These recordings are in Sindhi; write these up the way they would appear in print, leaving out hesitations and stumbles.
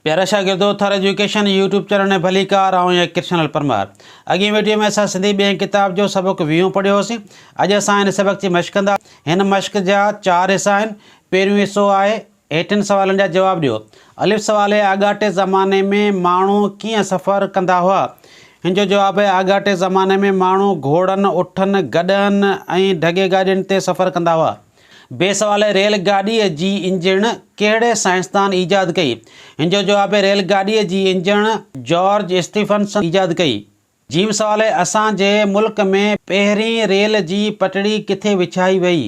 پيارا شاگردو ٿر ايجوڪيشن يوٽيوب چينل ۾ ڀليڪار آئون آهيان ڪرشن لال پرمار اڳين ويڊيو ۾ اسان سنڌي ٻئين ڪتاب جو سبق ويهون پڙهيو هوسين اڄ اسان هن سبق جي مشق ڪندا هن مشق جا چار حصا آهن پهريون حصو آهي هيٺين سوالن جا جواب ڏيو الف سوال آهي آڳاٽي زماني ۾ ماڻهو ڪيئن سفر ڪندا هئا هن جو جواب آهي آڳاٽي زماني ۾ ماڻهو گهوڙن اٺن گڏهن ۽ ڍڳي گاڏين تي سفر ڪندا هئا بي سوال ريل گاڏيء جي انجڻ ڪهڙي سائنسدان ايجاد ڪئي؟ هن جو جواب ريل گاڏيء جي انجڻ جارج اسٽيفنسن ايجاد ڪئي. جيم سوال اسان جي ملڪ ۾ پهرين ريل جي پٽڙي ڪٿي وڇائي وئي؟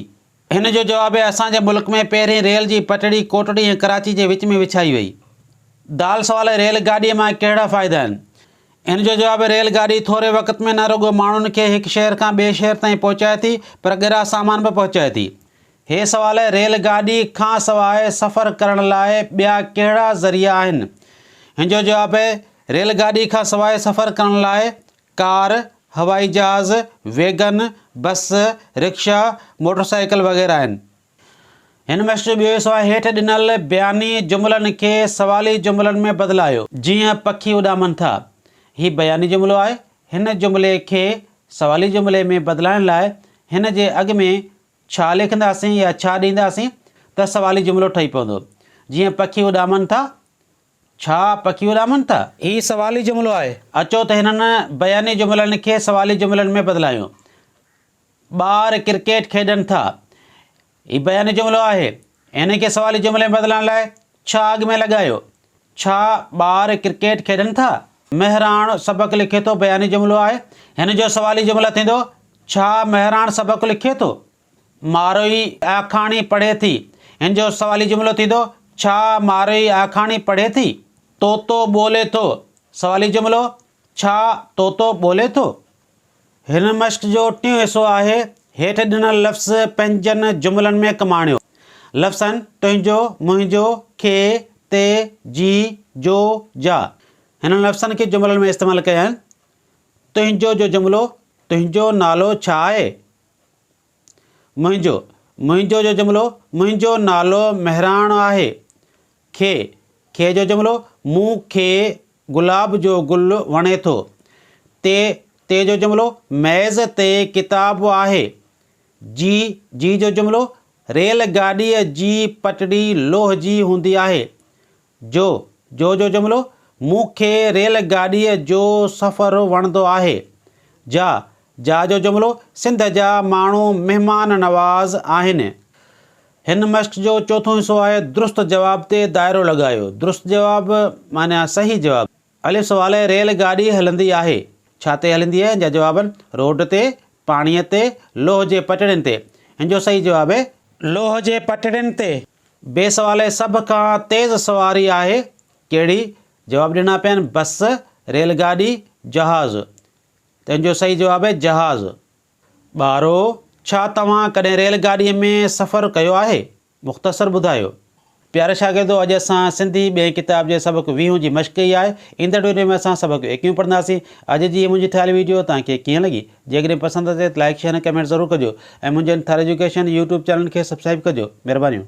هن جو جواب اسان جي ملڪ ۾ پهرين ريل جي پٽڙي ڪوٽڙي ۽ ڪراچي جي وچ ۾ وڇائي وئي. دال سوال ريل گاڏيء مان ڪهڙا فائدا آهن؟ هن جو جواب ريل گاڏي ٿوري وقت ۾ نه رڳو ماڻهن کي هڪ شهر کان ٻئي شهر تائين پهچائي ٿي پر ڳرا سامان به پهچائي ٿي. هي سوال ريل گاڏي کان سواء سفر ڪرڻ لاء ٻيا ڪهڙا ذريعا آهن؟ هن جو جواب ريل گاڏي کان سواء سفر ڪرڻ لاء ڪار، هوائي جهاز، ويگن، بس، رڪشا، موٽر سائيڪل وغيره آهن. هن مشق جو ٻيو حصو آهي هيٺ ڏنل بياني جملن کي سوالي جملن ۾ بدلايو. جيئن پکي اڏامن ٿا. هي بياني جملو آهي. هن جملي کي سوالي جملي ۾ بدلائڻ لاء هن جي اڳ ۾ ڇا لکنداسين يا ڇا ڏينداسين ته سوالي جملو ٺهي پوندو. جيئن پکي اڏامن ٿا. ڇا پکي اڏامن ٿا؟ هي سوالي جملو آهي. اچو ته هنن بياني جملن کي سوالي جملن ۾ بدلايون. ٻار ڪرڪيٽ کيڏن ٿا. هي بياني جملو آهي. ان کي سوالي جملي ۾ بدلائڻ لاء ڇا اڳ ۾ لڳايو. ڇا ٻار ڪرڪيٽ کيڏن ٿا؟ مهراڻ سبق لکي ٿو بياني جملو آهي. هن جو سوالي جملو ٿيندو ڇا مهراڻ سبق لکي ٿو؟ ماروئي آکاڻي پڙهي ٿي. هن جو سوالي جملو ٿيندو ڇا ماروئي آکاڻي پڙهي ٿي؟ طوطو ٻولي ٿو. سوالي جملو ڇا طوطو ٻولي ٿو؟ هن مشق جو ٽيون حصو آهي، هيٺ ڏنل لفظ پنهنجن جملن ۾ ڪم آڻيو. لفظ آهن، تنهنجو، منهنجو، کي، تي، جي، جو، جا. هنن لفظن کي جملن ۾ استعمال ڪيا آهن. تنهنجو جو جملو، تنهنجو نالو ڇا آهي؟ منهنجو، منهنجو جو جملو، منهنجو نالو مهراڻ آهي. کي، کي جو جملو، مون کي گلاب جو گل وڻي ٿو. تي، تي جو جملو، ميز تي ڪتاب آهي. جي، جي جو جملو، ريل گاڏيء جي پٽڙي لوهه جي هوندي آهي. جو، جو جو جملو، مون کي ريل گاڏيء جو سفر وڻندو آهي. جا، جا جو جملو، سنڌ جا ماڻهو مهمان نواز آهن. هن مشق جو چوٿون حصو آهي درست جواب تي دائرو لڳايو. درست جواب معنيٰ صحيح جواب. الف سوال ريل گاڏي هلندي آهي. ڇا تي هلندي آهي؟ هن جا جواب آهن، روڊ تي، پاڻيء تي، لوهه جي پٽڙين تي. هن جو صحيح جواب آهي. لوهه جي پٽڙين تي. بي سوال سڀ کان تيز سواري آهي ڪهڙي؟ جواب ڏنا پيا آهن، بس، ريل گاڏي، جهاز. ته هن جو صحيح جواب آهي جهاز. ٻارو، ڇا توهان ڪڏهن ريل گاڏيء ۾ سفر ڪيو آهي؟ مختصر ٻڌايو. پيارا شاگردو، اڄ اسان سنڌي ٻئين ڪتاب جي سبق ويهون جي مشق ڪئي آهي. ايندڙ ويڊيو ۾ اسان سبق ايڪيهون پڙهنداسين. اڄ جي هي منهنجي ٺاهيل ويڊيو توهان کي ڪيئن لڳي؟ جيڪڏهن پسند اچي ته لائيڪ، شيئر ۽ ڪمينٽ ضرور ڪجو ۽ منهنجي ٿر ايجوڪيشن يوٽيوب چينل کي سبسڪرائيب ڪجو. مهربانيون.